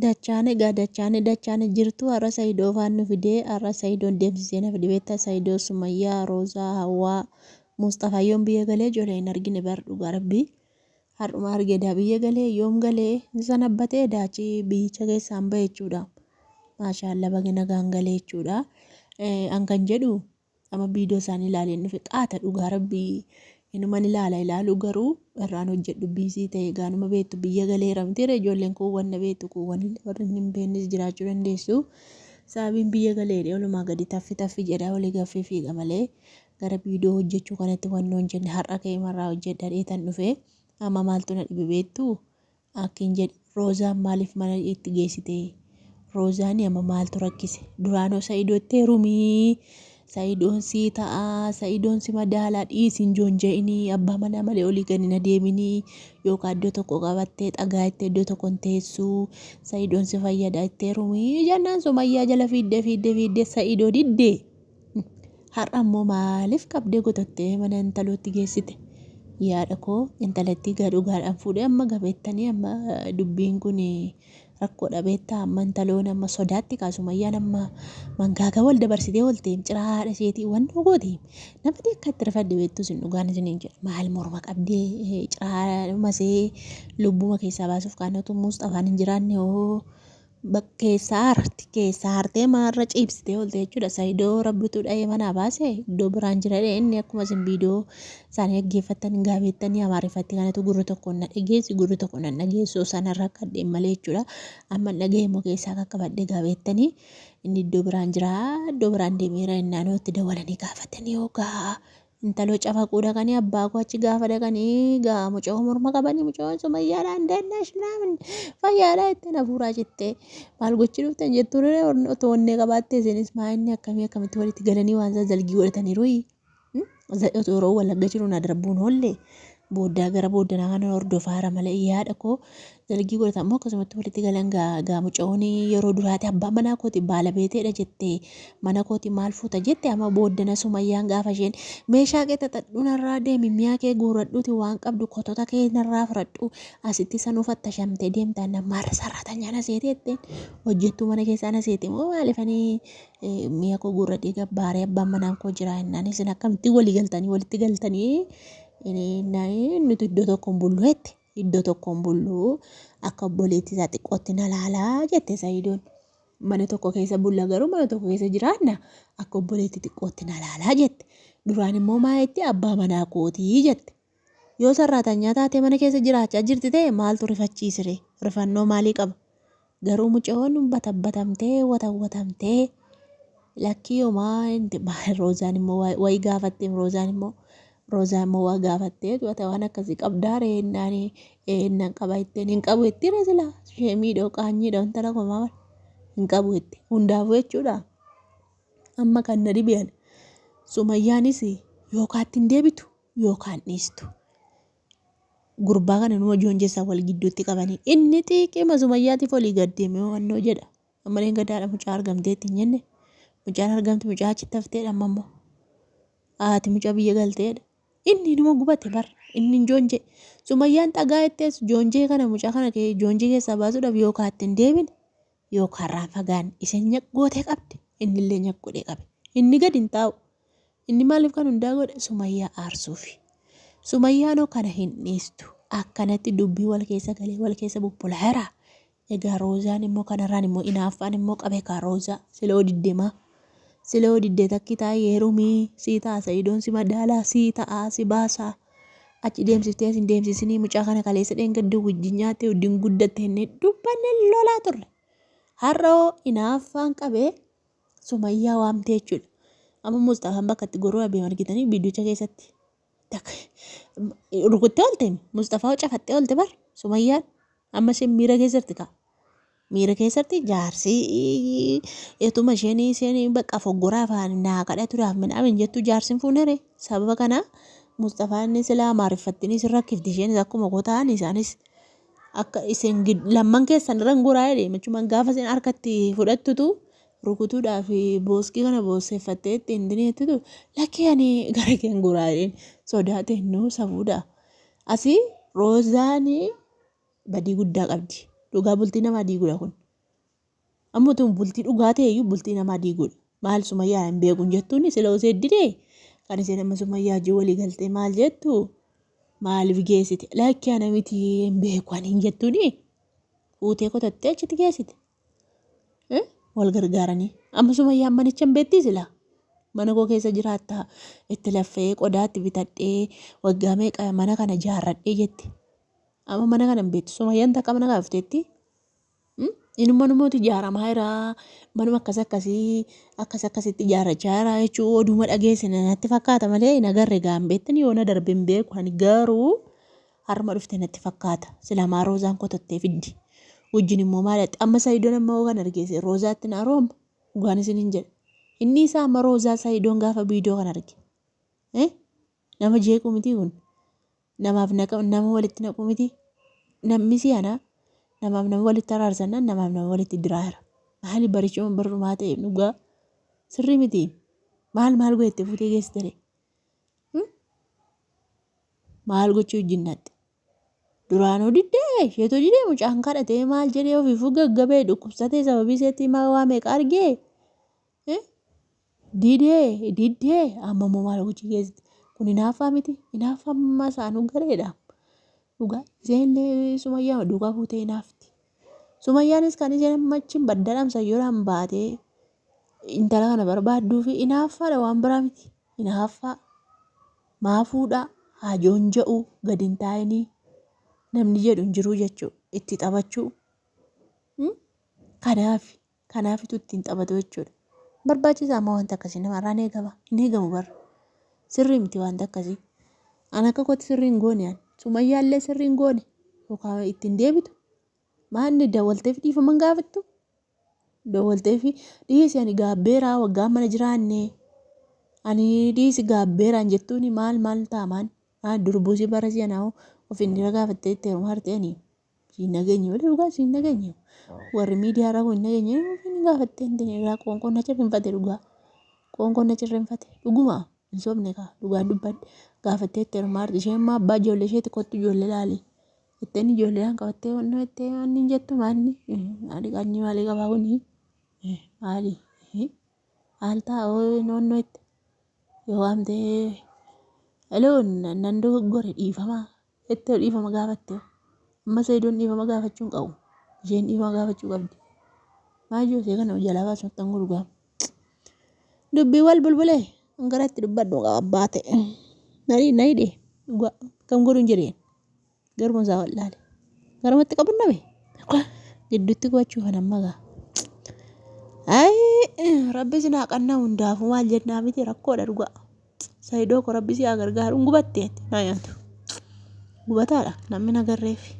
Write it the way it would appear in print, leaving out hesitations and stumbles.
Dachaan egaa dachaan dachaan jirtu har'a Sa'idoo faan nu fidee har'a Sa'idoon deemsisee na fide beektaa Sa'idoo Sumayyaa Roozaa Hawwaa Musxafaa yoom biyya galee ijoollee hin argine bar dhugaa rabbii har'uma arge daa biyya galee yoom galee hin sanabbatee daachi biyyicha keessaan bahe jechuudha maashaalla baga nagaan galee jechuudha an kan jedhu Amma viidiyoo isaanii ilaaleen dhufe qaata dhugaa rabbii inuman ilaala ilaalu garuu irraan hojjedhu biizii ta'e gaanuma beektu biyya galeera mitiire ijoolleen kuuwwan na beektu kuuwwan warri hin beeknes jiraachuu dandeessu. Sababiin biyya galeedhe olumaa gadi taffi taffi jedha olii gaffii fiiga malee gara viidiyoo hojjechuu kanatti wannoo hin jenne har'a ka'ee marraa hojjedha dheetan dhufe amma maaltu na dhibe beektu Akkin jedhe Roozaan maaliif mana itti geessite? Roozaani amma maaltu rakkise? Duraanoo Sa'idootti heerumii Sa'idoon sii ta'a Sa'idoon si madaalaa dhiisi hin joonja'inii abbaa manaa malee olii gadi hin adeeminii yookaan iddoo tokko qabattee xagaa itti iddoo tokko hin teessuu Sa'idoon si fayyada itti heerumii jennaan Sumayyaa jala fiiddee fiiddee fiiddee Sa'idoo diddee. Har'a immoo maaliif qabdee gotottee mana intalootti geessite? Yaadha koo intalattii gaa dhugaadhaan fuudhee amma gabeettanii amma dubbiin kun rakkoodha beektaa amma intaloon amma sodaatti kaa sumayyaan amma mangaagaa wal dabarsitee oolteem ciraa haadha isheetii wannoo gooteem namni akka itti rifadhe beektu isin dhugaan isiniin jedha maal morma qabdee ciraa masee lubbuma keessaa baasuuf kaanatu Musxafaan hin jiraanne hoo Keessaa harti keessaa hartee maarra ciibsitee oolte jechuudha. Saidoo rabbitu dha'ee manaa baase iddoo biraan jira jedhe inni akkuma isin viidiyoo isaanii dhaggeeffattan gaabeettanii amaariffatti kanatu gurri tokkoon na dhageessi gurri tokko nan dhageessu sanarra akkadheen malee jechuudha. Amma dhaga'e immoo keessaa qaqqabadhe gaabeettanii inni iddoo biraan jira iddoo biraan deemeera innaan itti dawalanii gaafatanii hoogaa Intaloo cafaquu dhaqanii abbaa koo achi gaafa dhaqanii gaa mucoo morma qabanii mucoon sumayyaadhaan dannash naamin fayyaadhaa ittiin hafuuraa cittee maal gochuu dhuftan jettuu ree otoo onnee qabaattee isinis maa inni akkamii akkamitti walitti galanii waan isaa zalgii godhataniiru otoo yeroo walagga jiru na darbuun oolle Booddaa gara booddanaa kana hordofaara malee yaada koo dalgii godhatan immoo akkasumatti walitti galan gaa gaa mucayoon yeroo duraati abbaa manaa kooti baala beeteedha jette mana kooti maal fuuta jette amma booddana sumayyaan gaafa isheen meeshaa kee xaxadhu narraa deemi mi'a kee guuradhuuti waan qabdu kotota kee narraa fudhadhu asitti sanuu fattashamtee deemtaan nammaarra sarraatanyaan aseete jetteen hojjettuu mana keessaa na seete moo maalifanii mi'a koo guurradhee gabbaaree abbaan manaan koo jira jennaan isin akkamitti walii galtanii walitti galtanii nuti iddoo tokko hin bullu jette iddoo tokko hin bullu akka obboleettii isaa xiqqootti na laalaa jette Sayidoon. Mana tokko keessa bulla garuu mana tokko keessa jiraanna akka obboleettii xiqqootti na laalaa jette. Duraan immoo maa jette abbaa manaa kootii jette. Yoo sarraatanyaa taatee mana keessa jiraachaa jirti ta'e maaltu rifachiisire? Rifannoo maalii qaba? Garuu mucayoon batabbatamtee watawwatamtee lakkii homaa roozaan immoo wayi gaafatte roozaan immoo roozaan immoo waa gaafattee wata waan akkasii qabdaa ree jennaan eennan qaba jetteen hin qabu jetti ree silaa sheemiidha qaanyiidha intala komaa hin qabu jette hundaafuu jechuudha. Amma kan na dhibe ani sumayyaanis yookaan ittiin deebitu yookaan dhiistu. Gurbaa kana numa joonjessaa wal gidduutti qabanii. Inni xiiqiima sumayyaatiif olii gad deemee wannoo jedha. Ammaleen gadaadha mucaa argamteetti hin jenne. Mucaan argamte mucaa achitti hafteedha amma immoo. Haati mucaa biyya galteedha. Inni numa gubate bar. Inni hin joonjee. Sumayyaan xagaa jettees joonjee kana mucaa kana joonjee keessaa baasuudhaaf yookaan itti hin deebine yookaan irraan fagaan isa nyaq gootee qabde innillee nyaq godhee qabe. Inni gadi hin taa'u. Inni maaliif kan hundaa godhe Sumayyaa aarsuufi. Sumayyaanoo kana hin dhiistu. Akkanatti dubbii wal keessa galee wal keessa bubbulaa jira. Egaa Roozaan immoo kanarraan immoo inaaffaan immoo qabe kaa Roozaa siloo diddemaa. Siloo diddee takki taa'ee heerumii sii ta'a sa'idoon si madaalaa sii ta'a si baasaa. Achi deemsiftee as hin deemsisinii mucaa kana kaleessa dheengadda wajjin nyaattee wajjin guddatte jennee dubbanne lolaa turre. Har'a hoo inaaffaan qabee Sumayyaa waamtee jechuudha. Amma Musxafaan bakka itti goruu dhabe argitanii viidiyocha keessatti. Rukuttee oolte Musxafaa cafattee oolte bar Sumayyaan amma isheen miira keessa jirti kaa. Miira keessatti jaarsi etuma isheen isheen bakka foggoraa afaan naa kadhatuudhaaf midhaan jettu jaarsi hin fuunere. Sababa kana Musxafaan silaa amaariffattinis rakkifti isheenis akkuma koo ta'an isaanis akka isin lamman keessan irra hin goraa jedhe jechuun gaafa isin harkatti fudhattutu rukutuudhaaf booskii kana boosseeffattee ittiin dineettutu lakkii ani gara kee hin goraa jedheen sodaate nuu safuudha. Asii roozaanii badii guddaa qabdi. Dhugaa bultii namaa diiguudha kun. Amma tun bultii dhugaa ta'e iyyuu bultii namaa diiguudha. Maal Sumayyaa hin beeku hin jettuuni sila osoo didee kan isheen amma Sumayyaa wajjin walii galtee maal jettu maaliif geessite lakki ana miti hin beeku ani hin jettuuni fuutee kotattee achitti geessite. Wal gargaaranii amma Sumayyaan manicha hin beektii sila mana koo keessa jiraatta itti laffee qodaatti bitadhee waggaa meeqa mana kana ijaarradhee jetti. Amma mana kana hin beektu Sumayyaan takka mana kana dhufteetti. Inuma namoota ijaaramaa jira. Manuma akkas akkasii akkas akkasitti ijaarrachaa jira jechuun oduma dhageessine natti fakkaata malee hin agarre gaa hin beektan yoo na darbe hin beeku ani garuu harma dhufte natti fakkaata. Silamaa roozaan kotattee fiddi. Wajjin immoo maal amma sayidoon amma hoo kan argeesse roozaatti na arooma dhugaan isin hin jedha. Inni isaa amma roozaa sayidoon gaafa viidiyoo kan arge. Nama jeequu miti kun. Namaaf nama walitti naquu miti. Namni si'ana namaaf nama walitti araarsannaan namaaf nama walitti diraa jira. Maali barichuma barrumaa ta'e dhugaa sirrii miti. Maal maal godhette fuutee geessite ree? Maal gochuu wajjin naqxe? Duraanuu diddee isheetu didee mucaan kadhatee maal jedhee ofiifuu gaggabee dhukkubsatee sababii isheetti waa meeqa argee? Didee diddee amma immoo maal gochuu keessatti kun hinaaffaa miti hinaaffaa ammaa isaanuu gareedha dhugaa isheenillee sumayyaa duukaa fuutee hinaafti sumayyaanis kan isheen amma achiin baddaadhaan sayyoodhaan baatee intala kana barbaadduu fi hinaaffaadha waan biraa miti hinaaffaa maa fuudhaa haajoon ja'u gadi hin taa'inii namni jedhu hin jiruu jechuu itti taphachuu kanaaf Kanaafitu ittiin taphatu jechuudha. Barbaachisaa amma wanta akkasii namarraa hin eegama. Hin eegamu bara. Sirrii miti wanta akkasii. An akka kootti sirrii hin goone an. Sumayyaallee sirrii hin goone. Yookaan ittiin deebitu. Maanni dawwalteef dhiifama hin gaafattu. Dawwalteef dhiisi ani gaabbeeraa waggaa mana jiraanne. Ani dhiisi gaabbeeraan jettuuni maal maal ta'a maal. Durbuusii bara si'anaa ofiin dhiira gaafattee itti heerumaa jirti ani. Siin dhageenye malee dhugaa siin dhageenye. Warri miidiyaa irraa kun hin dhageenye ofiin gaafattee hin ta'in irraa qoonqoon na cirrinfate dhugaa. Qoonqoon na cirrinfate dhuguma hin sobne kaa dhugaa dubbadhe gaafattee itti heerumaa jirti. Isheen immoo abbaa ijoollee isheeti kottu ijoollee laali. Itteen ijoolleedhaan qabattee wannoo ittee wanni hin jettu maanni maali qanyii maalii qabaa kuni maali maal ta'a wannoo itti yoo waamtee heloo nan dogoggore dhiifamaa jettee dhiifama gaafatte amma sayidoon dhiifama gaafachuu hin qabu isheen dhiifama gaafachuu qabdi maal ijoollee kana jalaa baasuun tan gurgaa dubbii wal bulbulee garatti dubbadhu qaba abbaa ta'e nari na hidhe dhugaa kam godhuun jedheen garuma isaa wallaale garumatti qabun dhabe gidduutti gochuu kan amma gaa ayi rabbi isin haa qannaa hundaafuu maal jennaa miti rakkoodha dhugaa. Saidoo ko rabbi si haa gargaaru hin gubatte ati naa nyaatu. Gubataadha namni na garreefi.